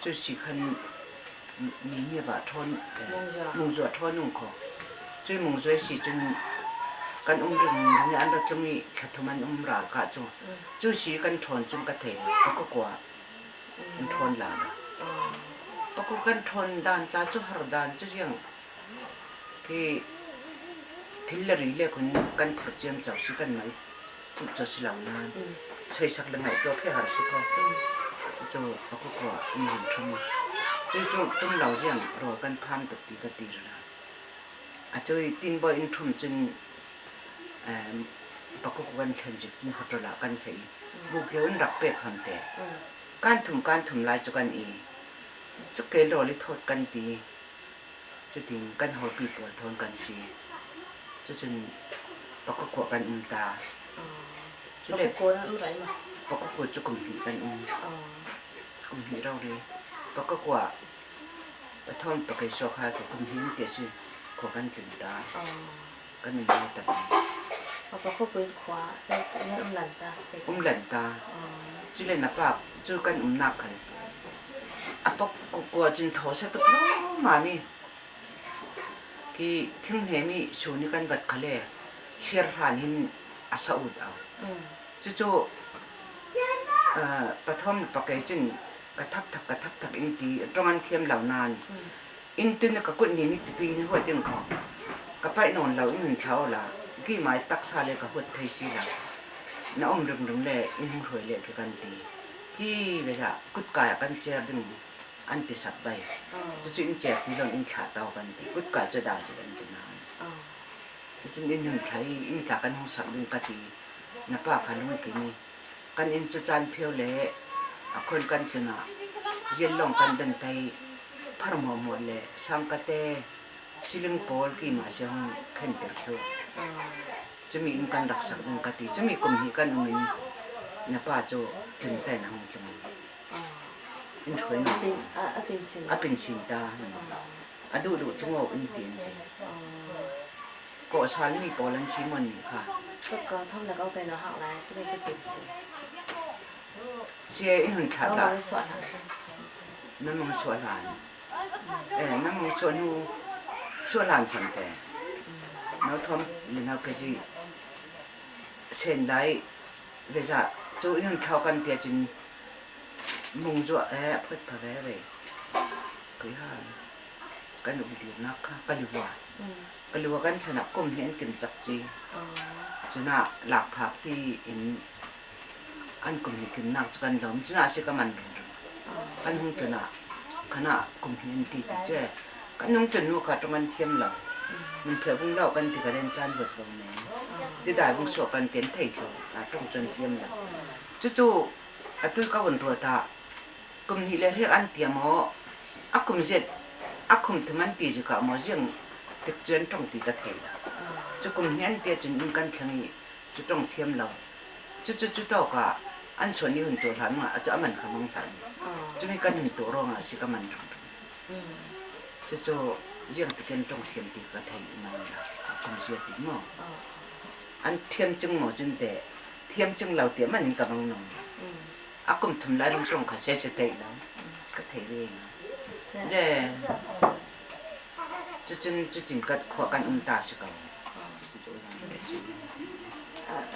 Cu si khan mi nih va ṭhawn mungzua ṭhawn um kho. Cui mungzua si cun kan um ring ring an ra tlung i thla thum an um ral ka cu. Cu si kan ṭhawn cun ka thei lo. Ka kua an ṭhawn la la. Paku kan ṭhawn dan tla cu har dan cu ziang khi thil le ri le kun kan phur ciam cau si kan mai puh cu si lo nain cheisak le ngaihtuah khi har si ko. Cucu pakua in him ṭham i cucu tum lo ziang rawl kan pham tuk ti ka ti rila. A cu i tinbawi in ṭhum cun pakuk kan thlen cik tin hotel ah kan fei i bukio in rak pek ham te. Kan thum kan thum lai cu kan i cukke rawl i thawt kan ti. Cutin kan hawipi pawl thawn kan si. Cucun pakua kan um ta. Cule pakua cu kum hnih kan um. Kum hnih rori. Pakua pathom pakei sok hai ko kum hnih te cu khua kan tlun ta. Kan um ve ta. Pakua khua um lan ta. Um lan ta. Cule na pa cu kan umnak khan a pakua cun tho sa tuk lo mami. Hi thinghnem i sun i kan vat kha le thlir hran hin a sa ut au. Cucu pathum pakei cun ka thak thak ka thak thak in ti ṭong an thiam lo nain inn tun ka kut ni ni tipi ni huat ding kho ka paih nawn lo in hun thlau la ki mai taksa le ka huat thei si la na um ring ring le in hung hruai le ki kan ti hi ve la kutka ah kan cer ding an ti sak bai. Cucu in cer pi lon in thlah tau kan ti. Kutka cu da si kan ti nain. Cucun in hun thla i in tla kan hung sak ding ka ti. Na pa kha lung kim i kan inn cu caan phio le a khon kan tlun ah zian lawng kan dan tai phar muahmuah le sangkate siling pawl ki ma si hung khen ter thlu. Cumi in kan rak sak ding ka ti. Cumi kum hnih kan um in na pa cu tlun ten a hung tlung. In hruai a pin sin ta. A duh duh tlung awk in ti an ti. Kawh sal mi pawl an si mon ni kha. Ka thom le kau kai na hak lai si cu pin sin. Sie in hun thla ta. Na mong suah hlan. Eh na mong suah nu suah hlan fam te. Nau thom le nau ke ji sen lai Veza cu in thlau kan tia cun mung zuah he a phut pha ve ve. Kei han kan um dirnak kha Kalua. Kalua kan thlen ah kum hnih an kim cak ci. Cuna lakphak ti in an kum hnih kimnak cu kan lawm. Cuna si ka man ringring. Kan hung tlun ah khana kum hnih an ti ti cu kan hung tlun nu kha ṭong an thiam lo. Min pheh vung lo kan ti ka ren caan vot lo men. Tidai vung suah kan ten thei thlu a ṭong cun thiam lo. Cucu atu ka vun ruat ah kum hnih le hrek an tia maw a kum zet a kum thum an ti zikah maw ziang tik cu an ṭong ti ka thei lo. Cu kum hnih an tia cun inn kan thleng i cu ṭong thiam lo. Cucu cu tawk ah an suan i hun tuah hlan ma cu a man kha mang hlan. Cumi kan hun tuah ruangah si ka man ring. Cucu ziang tikin ṭong thiam ti ka thei i man la kum sia ti maw. An thiam cing maw cun teh thiam cing lo tiah man in ka bang nong. A kum thum lai rung ṭong kha se se thei lo. Ka thei ve nga. Le cucun cucin kat khua kan um ta si ko.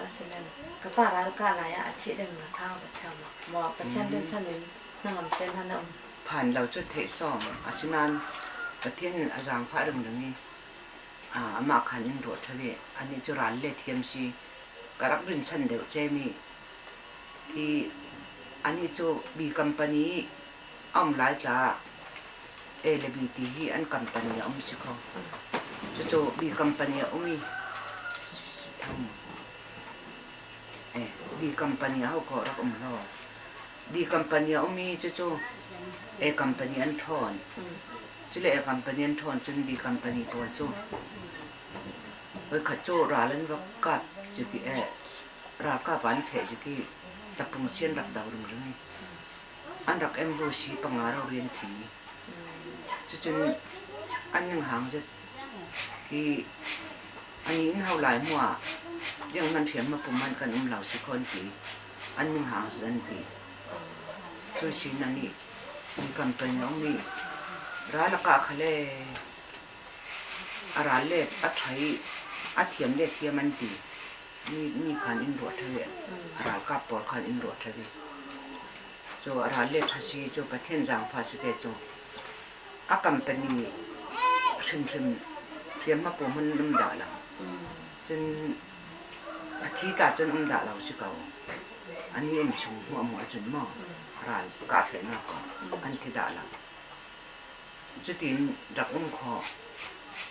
Asinan ka pa ral ka lai ah a thih ding na thang zat thiam maw Pathian din san in na ngam ten han um. Phan lo cu theih sawm asinain Pathian a zaangfah ringring i amah khan in ruah ṭha ve. Anih cu ral le thiam si ka rak rinsan deuh cem i hi anih cu bi company a um lai tla A le B ti hi an company a um si kho. Cucu B company a um i B company a ho khawh rak um lo. B company a um i cucu A company an ṭhawn. Cule A company an ṭhawn cun B company pawl cu voikhat cu ral an rak kap ciki ralkap an feh ciki tapung si an rak do ringring i an rak ambush i panga ro rian thi. Cucun an ning hang zet hi ani in hau lai mu ah tiang nan hriam ma pum man kan um lo si khon ti an ning hang zet an ti. Cu si na nih mi company a um i ral a kah kha le a ral le a ṭha i a thiam le thiam an ti. Mi khan in ruah ṭha ve. A ralkap pawl khan in ruah ṭha ve. Cu a ral le ṭha si cu Pathian zaangfah si te cu a company hrimhrim hriamhma paw hmun um dah lo. Cun a thi ta cun um dah lo si ko. An i um chung hmuahhmuah cun maw ral kahfehnak ah an thi dah lo. Cutin rak um khawh.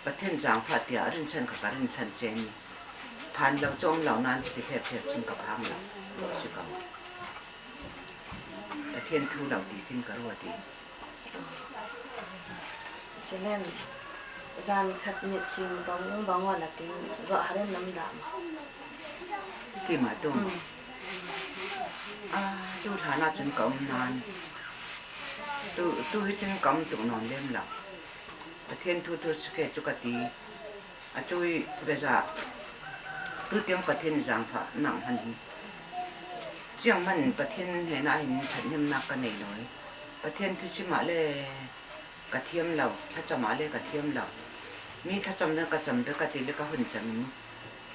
Pathian zaangfah tiah rinsan kha ka rinsan cem i phan lo cu um lo nain cuti hlephlep cun ka phang lo a si ko. Pathian thu lo ti khin ka ruat i. Silen zan khat mit sing tong bangwan atin ruah harin nam dah ma? Keimah tu tu hlan ahcun ka um nain tu hi cun ka um tuk nawn lem lo. Pathian thu tu si cu ka ti. Atu i biaza tutiang Pathian zaangfah nak hmanh hi siang hmanh Pathian he nain ṭhathnemnak ka nei lo i Pathian thusim ah le ka thiam lo, thlacam ah le ka thiam lo. Mi thlacam le ka cam le ka ti le ka hun cam in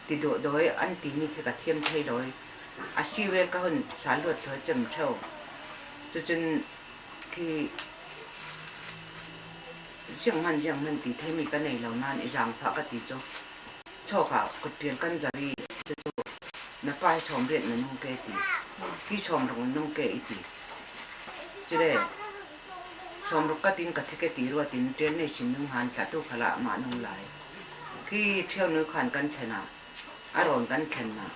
ti dawhdawh i an timi khi ka thiam thai lo i a si ve ka hun saluat thloi cem ṭheo. Cucun khi zianghmanh zianghmanh ti theimi ka nei lo nain i zaangfah ka ti cu chawk ah kutṭial kan zar i cucu na pa hi 80 na nung ke ti hi 60 na nung ke i ti cule 60 ka tin ka thike ti ruat in ṭial nei sin nung han thla tu khala mah nung lai khi ṭhio nu khan kan thlen ah a rawn kan thlen na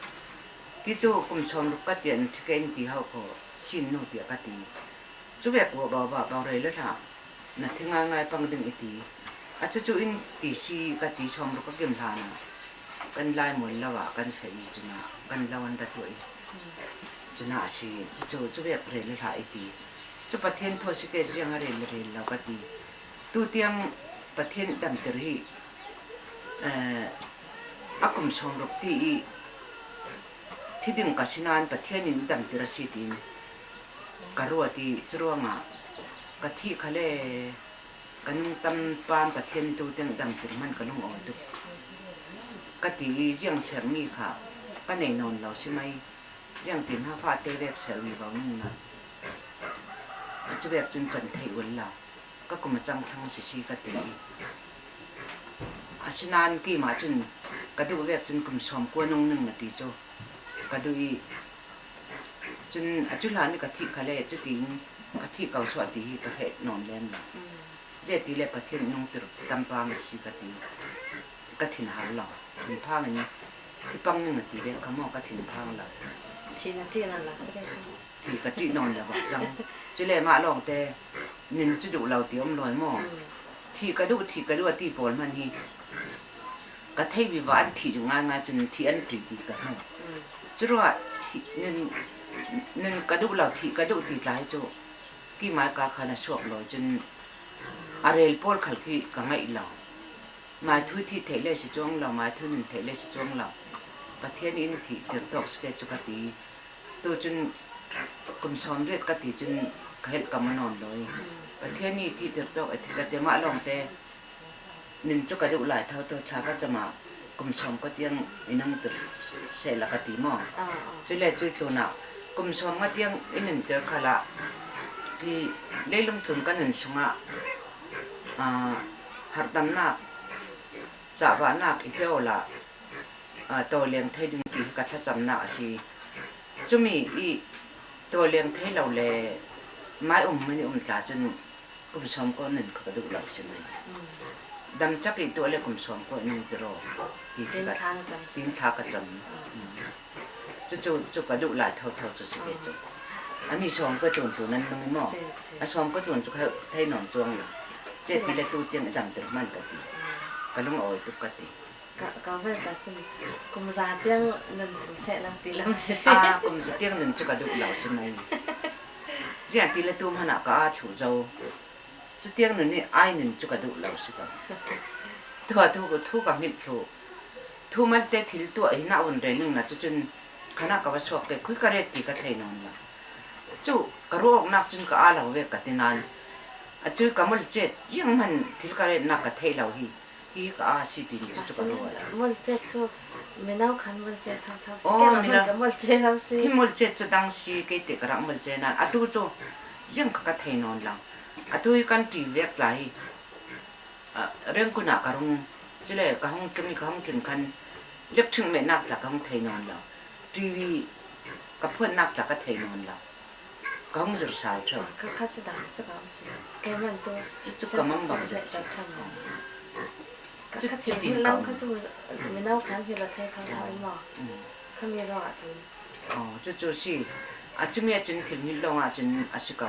ti cu kum 60 ka tian thike in ti hau kho sin nu tiah ka ti cu vek wa ba ba ba rei le hlah na thi ngaingai pang ding i ti. A cucu in ti si ka ti sawm ruk ka kim hlan ah kan lai mual lo ah kan feh i cunah kan lo an ra tuah i cunah a si. Cucu cu vek rel hlah i ti. Cu Pathian thaw si ke ziang a rel le rel lo ka ti. Tu tiang Pathian damter hi a kum 60 ti i thi ding ka si nain Pathian in damter a si tiin ka ruat i curuangah ka thih kha le ka nung tam pam Pathian tu tiang damter hmanh ka lung awi tuk ka ti i ziang sermi kha ka nei nawn lo si mei ziang tin ha fate vek sermi bo nung na cu vek cun can thei ul lo ka kum a cang thlang si si ka ti asinain keimah cun ka duh vek cun kum 90 nung ning na ti cu ka duh i Cun a cu hlan i ka thih kha le cutin ka thih ko suah ti hi ka hreh nawn lem lo. Zeiti le Pathian nung tir tampang a si ka ti. Ka thin har lo. Thinphang in thipang ning na ti ve kha maw ka thinphang lo. Thi na ṭih na lak si ke cu. Thi ka ṭih nawn le bak cang. Cule mah lawng te nin cu duh lo ti um lawi maw. Thi ka duh thi ka duh a ti pawl hmanh hi ka thei vi va an thi cu ngaingai cun thi an ṭi ti ka hmu. Curuah nun ka duh lo thih ka duh ti tlai cu kimai ka khan a suak lo cun a rel pawl khal khi ka ngaih lo. Mai thu thi theih le si chuang lo, mai thu nun theih le si chuang lo. Pathian in thih tir tawk si ke cu ka ti. Tu cun kum 80 ka ti cun ka helh ka ma nawn loi. Pathian nih thih tir tawk e ka te mah lawng te Nun cu ka duh lai tho to thla ka cam ah kum sawm ka tiang inung tir sehla ka ti maw? Cule cu tlun ah kum sawm nga tiang i nun tir khal ah hi leilung tlun ka nun chungah hartamnak cahvahnak i peol ah tawleng thei ding ti hi ka thlacamnak a si. Cumi i tawleng thei lo le mai um man i um tla cun kum sawm ko nun kha ka duh lo si mei. Dam cak i tuah le kum sawm ko nung tiraw ti khi ka tin thla ka cam. Cucu cu ka duh lai tho tho cu si ve cu. Ami sawm ka tlun tlun an nung maw? A sawm ka tlun cu thei nawn chuang lo. Ce ti le tu tiang i dam tir man ka ti. Ka lung awi tuk ka ti. Ka vel ta cun kum za tiang nun tu seh lam ti lam si si. Ah kum za tiang nun cu ka duh lo si mei. Ziah ti le tu hmanh ah ka aa thlu zo. Cu tiang nun i ai nun cu ka duh lo si ko. Thua thu thu ka hngilh thlu. Thu mal te thil tuah hi na un re ning na cucun khana ka va suak ke khui ka ret ti ka thei nawn lo. Cu ka ruahnak cun ka aa lo ve ka ti nain atu ka mol cet jiang hman thil ka retnak ka thei lo hi hi ka aa si ti cu cu ka ruah. Mol cet cu mino khan mol cet thau thau si ke ma ka mol cet thau si. Hi mol cet cu dang si ke te ka rak mol ce nan atu cu jiang ka ka thei non lang. Atu hi kan ṭi vek tla hi rengkun ah ka rung cule ka hung tlung i ka hung tlun khan lekṭhing mehnak tla ka hung thei nawn lo. TV ka phuannak tla ka thei nawn lo. Ka hung zir sal ṭheo. Ka kha si dang si ka si. Keiman tu Cucu ka mang bang zet si. Ka kha thil lam kha su mino khan hi la thei thau thau ma. Khami ruang ah cun. Oh, cucu si. A cumi ahcun thil hngilh lawng ahcun a si ko.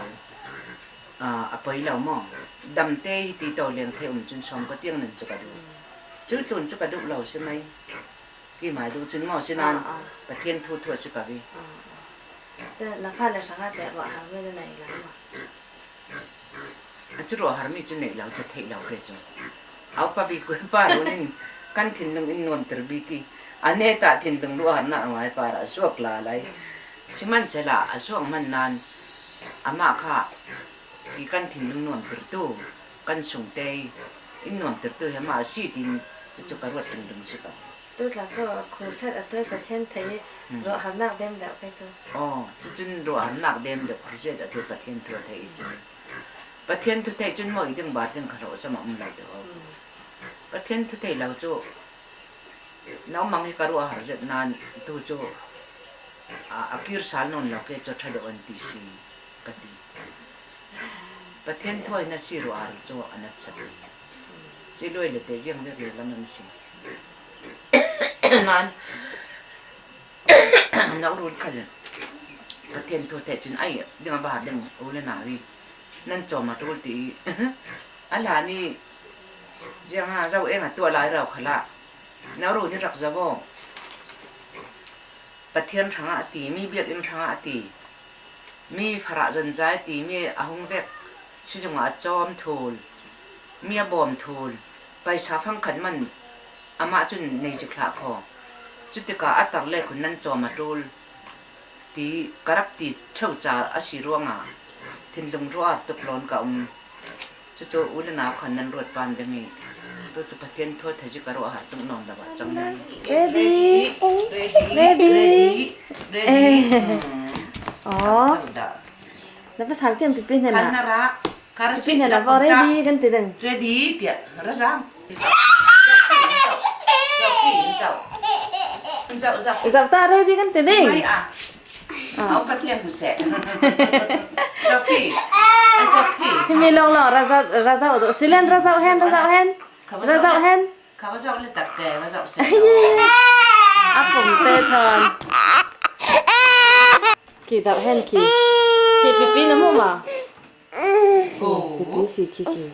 A poi lo maw? Damte hi ti to leng the um cun sawm ka tiang nan cu ka duh. Cu tlun cu ka duh lo si mei. Ki mai duh cun maw si nain Pathian thu thu a si ko i. Na fale hrangah teh ruah har mi na nei lo ma? A cu ruah har mi cu neih lo cu theih lo ke cu. Au pa bi pa run in kan thinlung in nuam ter bi ki ane ta thinlung ruah har na ngai para suak la lai. Sihmanhsehlaw a suak man nan amah kha hi kan thinlung nuam tertu kan sungte in nuam tertu hi amah a si tiin cucu ka ruat lungdung si ko. Tutla cu khuset a tuai Pathian thei i ruahharnak dem deuh kai cu. Aw, cucun ruahharnak dem deuh khuset a tuai Pathian thu a thei i cun Pathian thu thei cun maw i ding bar ding kha hlawh sama um lo deuh. Pathian thu thei lo cu naumang hi ka ruah har zet nain tu cu a kir sal nawn lo ke cu ṭha deuh an ti si ka ti. Pathian thuai na si ruah har cu an at chat mi. Ci luai le te jiang vek le lam an si. Nain na rul khal Pathian thu te cun ai ding a ba ding u le nau i nan cawm a ṭul ti i a hlan i ziang ha zo eng a tuah lai rau khala na ru ni rak zawo Pathian hrangah a ti mi biakinn hrangah a ti mi farah zonzai ti mi a hung vek sizung ah a cawm thul mi a bawm thul paisa fangkhat man amah cun nei zik hlah khaw cutikah a tar le khun nan cawm a ṭul ti ka rak ti ṭheo ca a si ruangah thinlung ruah tuk lawn ka um. Cucu u le nau khan nan ruat pam ding i tu cu Pathian thua thei cu ka ruah har tung nawn lo ah cang nan. Ready. Ready. Ready. Ready. Oh. Na pasal tiang pipi hna na. Kan ra. Pipi hna na ready kan ti ding. Ready tiah razang. Zau ta ready kan ti ding. Mai ah. Au pathian hu seh. Joki. Joki. Himi long long raza raza do silen raza hen raza hen. Raza hen. Ka va zau le tak te va zau se. A pum te thon. Ki zau hen ki. Ki pipi na mu ma. Pipi si ki ki.